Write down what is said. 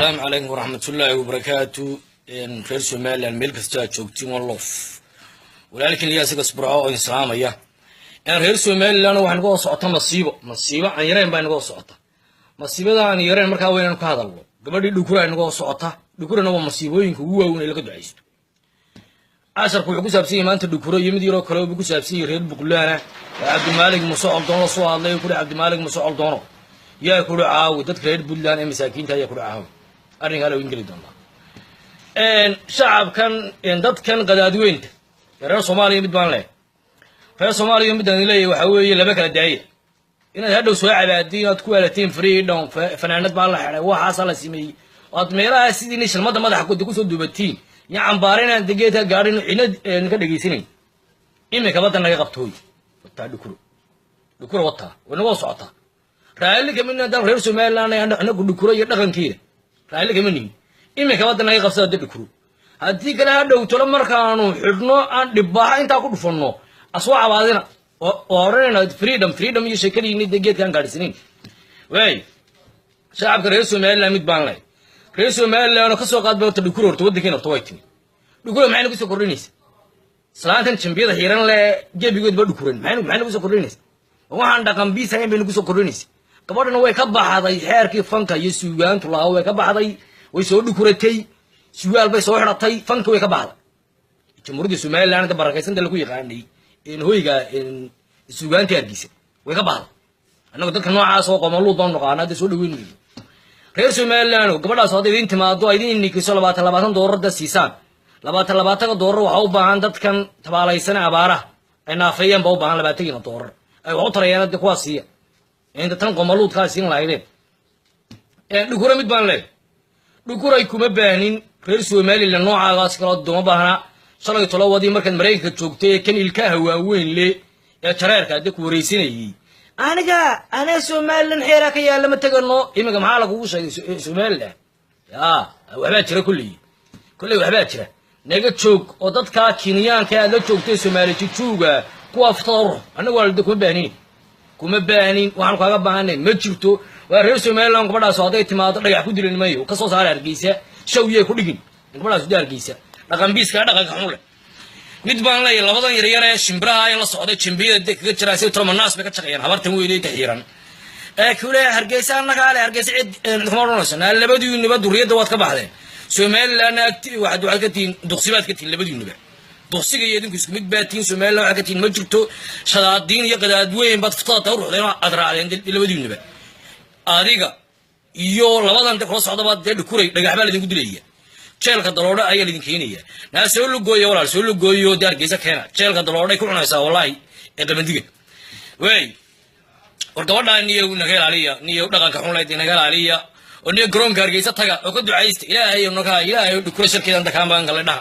Asalaamu calaykum waraxmatullaahi wabarakaatu. Reer Somaliland meel kasta aad joogtiin, one love. Walaalkiin Iyaasiga Sburco oo insalaamaya. Reer Somaliland, waxaa naga socota masiibo, masiibo aan yareen baa naga socota. Masiibada aan yareen markaa waa inaan ka hadalno. Gabadhii Dhukura naga socota. Dhukurana waa masiibooyinka ugu waaweyn ee laga ducaysto. Casharku wuxuu ku saabsan yahay maanta Dhukuro iyo mid yaroo kale buu ku saabsan yahay. Reer Buqlaana oo Cabdimaalig Muuse Coldoon la soo hadlay, kuri Cabdimaalig Muuse Coldoono yaa kuri caawi dadka reer Puntland ee masaakiinta ayaa kuri caawi. Arrinkaa la weyn geli doonaa. Shacabkan, dadkan qadaadweynta reer Soomaaliya, mid baan leehay. Reer Soomaaliya midaan leeyahay waxaa weeye laba kala daaya. Inaad hadhow soo cabaadiin, aad ku waalateen freedom, fanaanad baa la xidhay, waxaasaa la sameeyey, aad meelaha sidii shalmada madaxa kusoo duubatiin iyo cambaare inaan degeedka gaadhin, cidna ka dhegaysanayn. Iminka badda naga qabtooy wataa Dhukuro, Dhukuro wataa way nagoo socotaa. Raalli kama nihin haddaan reer Somaliland, anagu Dhukuro iyo dhaqankeeda raalli kama nihin. Iminka badda naga qabsada hadda Dhukuro, haddii kale ha dhowtolo markaanu xidhno aan dhibbaaxa intaa ku dhufanno asoo cabaadina oo odhanayna freedom, freedom iyo sheekadiini dee geedkaan gaadhsanayn. Waay, shacabka reer Somaliland mid baan leh. Reer Somaliland oo kasoo qaad ba horta Dhukuro, horta waddankeena horta way timi. Dhukuro maxay nagu soo kordhinaysa? Islaantan jambiyada xiiran le gebigood ba dhukuran, maxay nagu soo kordhinaysa? Waxaan dhaqan biisahayn bay nagu soo kordhinaysa. Gabadhana way ka baxday xeerkii fanka iyo suugaantu lahaa, way ka baxday, way soo dhukuratay, sugaal bay soo xidhatay, fanka way ka baxday. Jamhuuriyadda Somaliland inta barakaysanta lagu yaqaanay hoyga suugaanta Hargeysa way ka baxday. Annagu dadka noocaas oo qomaluud baan naqaana, hadda soo dhaweyn mayno. Reer Somaliland, gabadhaas hadday idin timaado, idin nikiso, 20 20 doolar da siisaan. 20 20-ka doolar waxaa u baahan dadkan tabaalaysan, abaaraha ay naafeeyeen baa u baahan. 20-kiina doolar ay wax u tarayaan de kuwaas siiya, inta tan qomaluudkaa siin lahaydeen. Dhukuro mid baan leeyahay. Dhukuray kuma baahnin reer Somaliland noocaagaas kaloo duma baahna. Shalay tolowadii markaad Maraykanka joogtay ee kan ilkaha waaweyn le ee jareerka adde ku wareysanayey, aniga anaa Somaliland xeeraa ka yaalla ma tegano. Iminka maxaa lagugu sheegay Somaliland? Ya waxbaa jira, kulley kulley waxbaa jira. Naga joog oo dadkaa Kenyaanka aad la joogtay, Soomaali jujuuga kuwa aftada urur, annagu waa kuma baahnin, kuma baahnin. Waxaanu kaaga baahanay ma jirto. Waa reer Somaliland, gabadhaas hadday timaado dhagax ku dilin mayo, ka soo saara Hargeysa, shawiyay ku dhigin gabadhaas da Hargeysa. Dhaqan biiska, dhaqanka xun leh mid baan leeyahay. Labadan yaryar ee shimbiraha ee la socday jimbiyada de kaga jiraa si tromanaas bay ka shaqeeyaan. Habartan weynay ka xiiran ee kule Hargeysa annagaa le, Hargeysa cid kuma odhanayso. Naa labadiinuba duriyadda waad ka baxdeen. Somalilandna waxaad ka tihiin duqsi baad ka tihiin. Labadiinuba duqsiga iyo idinku isku mid baad tihiin. Somaliland waxaad ka tihiin ma jirto. Shadaadiin iyo qadaadweyn baad furtada ta ruxdeen oo aad raacdeen labadiinuba. Adiga iyo labadan de kula socdaba dee Dhukuray dhagax baa laydinku dilaya, jeelka Daloodho ayaa laydin keenaya. Naa soo lugooyo walaal, soo lugooyo dee Hargeysa keena. Jeelka Daloodhay ku cunaysaa wallahi ee qabandiga. Waay, war gabadhaa niyo naga ilaaliya, niyo dhaqanka xun layd naga ilaaliya, oo niyo garoonka Hargeysa taga oo ka ducaysta Ilaahay naga, Ilaahay Dhukura sharkeeda anta kaan baan kale dhaha.